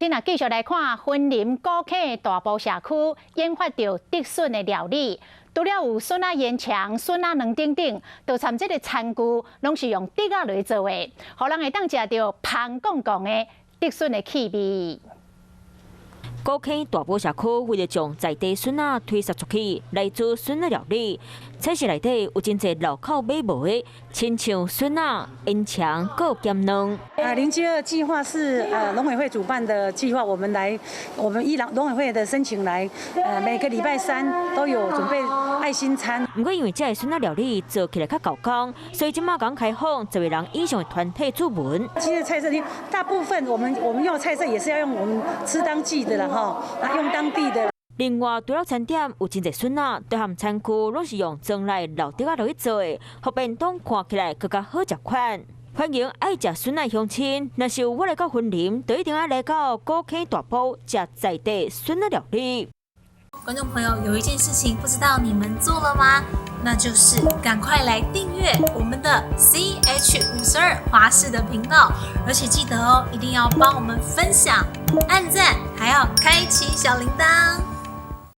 今仔繼續來看雲林古坑大埔社區研發著竹筍的料理，除了有筍仔煙腸、筍仔卵等等，就參這个餐具攏是用竹仔來做的，予人會當食著芳摃摃的竹筍的氣味。古坑大埔社區為著將在地筍仔推銷出去，來做筍仔料理。菜市內底有真濟路口買無的，親像筍仔、煙腸、閣鹹卵。啊，零飢餓計劃是農委會主辦的計劃，我們來，我們依農委會的申請來，每個禮拜三都有準備愛心餐。毋過因為這个筍仔料理做起來較猴工，所以這馬剛開放10個人以上的團體注文。其實菜色，大部分我們用的菜色也是要用我們吃當季的啦，哈，用當地的。另外，除了餐點有真濟筍仔，多項餐具攏是用莊內老竹仔落去做的，予便當看起來閣較好食款。歡迎愛食筍仔鄉親，若是有欲來到雲林，就一定愛來到古坑大埔食在地筍仔料理。觀眾朋友，有一件事情不知道你們做了嗎？那就是趕快來訂閱我們的 CH52華視的頻道，而且記得哦，一定要幫我們分享、按讚，還要開啟小鈴鐺。